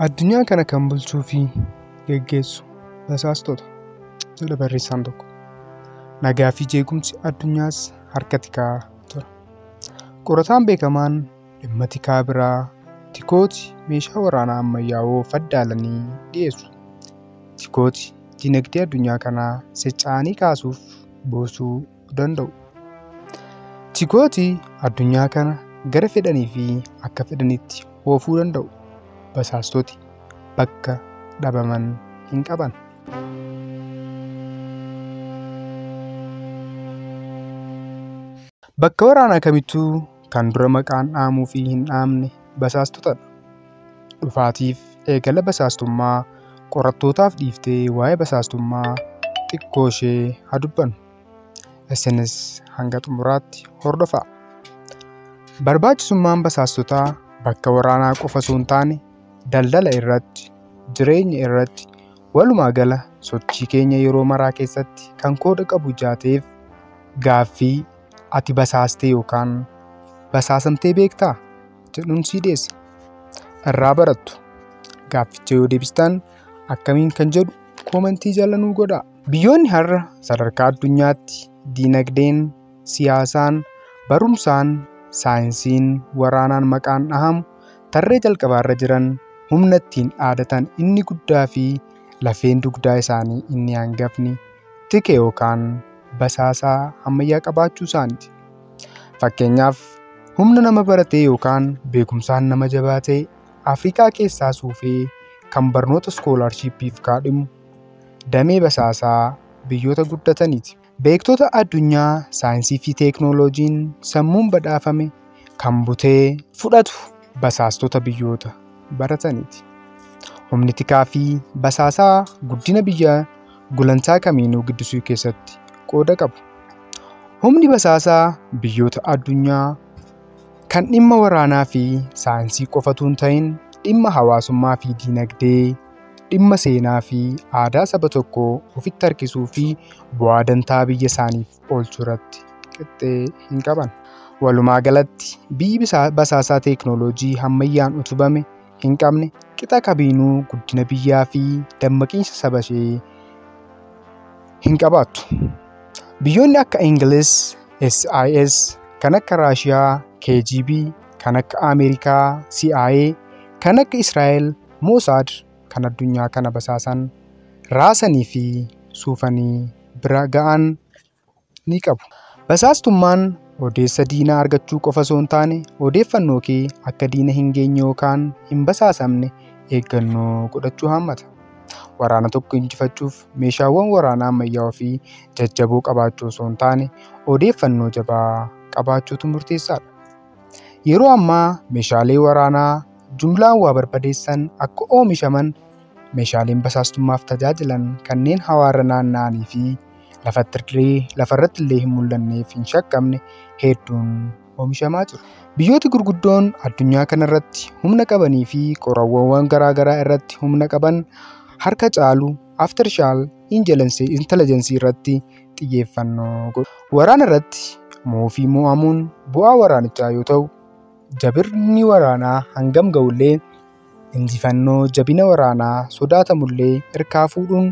Addunyaa kana kan bulchuu fi geggeessu basaastota jedha barreessaan tokko. Nagaa fi jeequmsi addunyaas harka tikaa jira. Qorataan beekamaan dhimma tikaa biraa tikooti meeshaa waraanaa ammayyaawoo faddaalanii dhiyeessu. Tikooti dinagdee addunyaa kanaa secca'anii kaasuuf buusuu danda'u. Tikooti addunyaa kana gara fedhanii fi akka fedhanitti oofuu danda'u. Basaastoti bakka dhabaman hin qaban. Bakka waraanaa kamittuu kan dura maqaan dhahamuu fi hin dhahamne basaastotadha. Dhufaatiif eegala basaastummaa qorattootaaf dhiiftee waa'ee basaastummaa xiqqoo ishee haa dubbannu. Isinis hanga xumuraatti hordofaa. Barbaachisummaan basaastotaa bakka waraanaa qofa osoo hin taane daldala irratti, jireenya irratti, walumaa gala sochii keenya yeroo maraa keessatti kan qooda qabu jaateef gaaffii ati basaastee yookaan basaasamtee beektaa jedhuun sii dhiyeessa. Irraa barattu. Gaafficha yoo deebistan akkamiin kan jedhu koomentii jala nuu godhaa. Biyyoonni har'a sadarkaa addunyaatti diinagdeen, siyaasaan, barumsaan, saayinsiin, waraanaan maqaan dhahamu tarree jalqabaarra jiran humna ittiin dhaadatan inni guddaa fi lafeen dugdaa isaanii inni hangafni tike yookaan basaasaa ammayyaa qabaachuu isaaniiti. Fakkeenyaaf humna nama baratee yookaan beekumsaan nama jabaa ta'e Afrikaa keessaa suufee kan barnoota iskoolaarshiippiif kaadhimu damee basaasaa biyyoota guddataniiti. Beektota addunyaa saayinsii fi teeknooloojiin sammuun badhaafame kan butee fudhatu basaastota biyyoota barataniiti. Humni tikaa fi basaasaa guddina biyya gulantaa kamiinuu guddisuu keessatti qooda qabu. Humni basaasaa biyyoota addunyaa kan dhimma waraanaa fi saayinsii qofatu hin ta'in dhimma hawaasummaa fi diinagdee, dhimma seenaa fi aadaa saba tokkoo ofitti harkisuu fi bu'aa dantaa biyya isaaniif oolchuu irratti qixxee hin qaban. Walumaa galatti biyyi basaasaa teeknooloojii ammayyaan utubame hin qabne qixa kamiinuu guddina biyyaa fi dammaqiinsa saba ishee hin qabaattu. Biyyoonni akka Ingiliz, SIS, kan akka Raashiyaa, KGB, kan akka Ameerikaa, CIA, kan akka Israa'el, Mossad kan addunyaa kana basaasan raasanii fi suufanii bira ga'an ni qabu. Basaastummaan odeessa diinaa argachuu qofa osoo hin taane odeeffannoo kee akka diina hin geenye yookaan hin basaasamne eeggannoo godhachuu haammata. Waraana tokko injifachuuf meeshaawwan waraanaa ammayyaa'oo fi jajjaboo qabaachuu osoo hin taane odeeffannoo jabaa qabaachuutu murteessaadha. Yeroo ammaa meeshaalee waraanaa jumlaan waa barbadeessan akka oomishaman meeshaaleen basaastummaaf tajaajilan kanneen hawaarra naanna'anii fi lafarratti illee hin mul'anneef hin shakkamne hedduun oomishamaa jiru. Biyyooti gurguddoon addunyaa kanarratti humna qabanii fi qorannoowwan garaagaraa irratti humna qaban harka caalu artificial intelligence irratti xiyyeeffannoo godhu. Waraana irratti mo'uu fi mo'amuun bu'aa waraanichaa yoo ta'u, jabinni waraanaa hangam ga'ullee injifannoo jabina waraanaa sodaatamullee hirkaa fuudhuun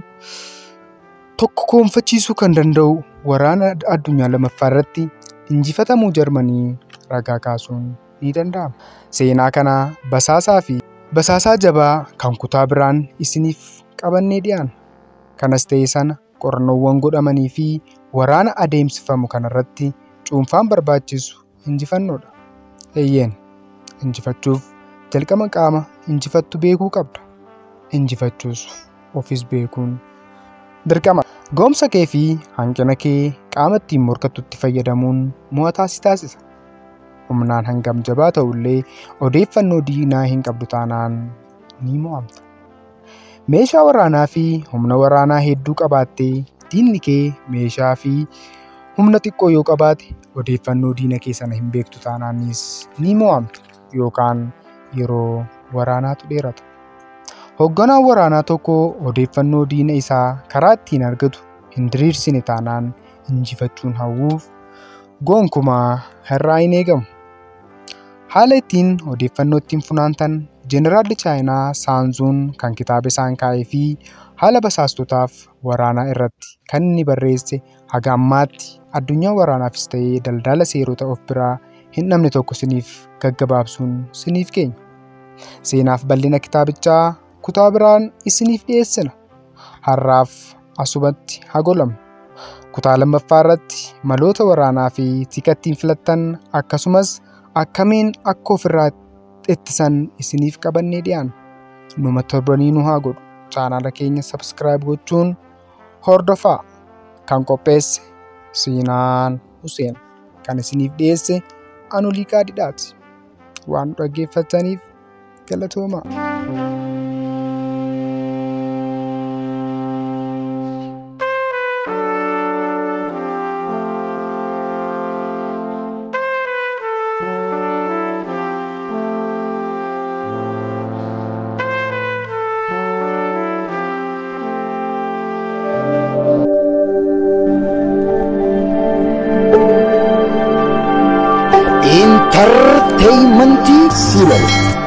tokko koonfachiisuu kan danda'u waraana addunyaa lammaffaa irratti injifatamuu Jarmanii ragaa kaasuun ni danda'ama. Seenaa kana basaasaa fi basaasaa jabaa kan kutaa biraan isiniif qabannee dhiyaanna. Kanas ta'e sana qorannoowwan godhamanii fi waraana adeemsifamu kanarratti cuunfaan barbaachisu injifannoodha. Eeyyeen injifachuuf jalqaba qaama injifattu beekuu qabda. Injifachuus ofis beekuun dirqama. Ga'umsa kee fi hanqina kee qaama ittiin morkattutti fayyadamuun mo'ataa si taasisa. Humnaan hangam jabaa ta'ullee odeeffannoo diinaa hin qabdu taanaan ni mo'amta. Meeshaa waraanaa fi humna waraanaa hedduu qabaattee diinni kee meeshaa fi humna xiqqoo yoo qabaate odeeffannoo diina kee sana hin beektu taanaanis ni mo'amta yookaan yeroo waraanaatu dheerata. Hoogganaan waraanaa tokko odeeffannoo diina isaa karaa ittiin argatu hin diriirsine taanaan injifachuun hawwuuf gonkumaa irraa hin eegamu. Haala ittiin odeeffannoo ittiin funaantan Jeenaraalli Chaayinaa Saanzuun kan kitaaba isaan kaa'ee fi haala basaastotaaf waraanaa irratti kan inni barreesse haga ammaatti addunyaa waraanaafis ta'ee daldala seerota of biraa hin dhabne tokko siniif gaggabaabsuun siniif keenya. Seenaaf bal'ina kitaabichaa kutaa biraan isiniif dhiyeessina. Har'aaf asumatti haa goolabnu. Kutaa lammaffaa irratti maloota waraanaa fi tika ittiin filattan akkasumas akkamiin akka ofirraa ittisan isiniif qabannee dhiyaanna. Numa torbanii nu haa godhu. Chaanaala keenya subscribe gochuun hordofaa. Kan qopheesse Siinaan Huseen. Kan isiniif dhiyeesse Anulii Qaadidhaati. Waan nu dhaggeeffattaniif galatoomaa. Entertainment Siilal.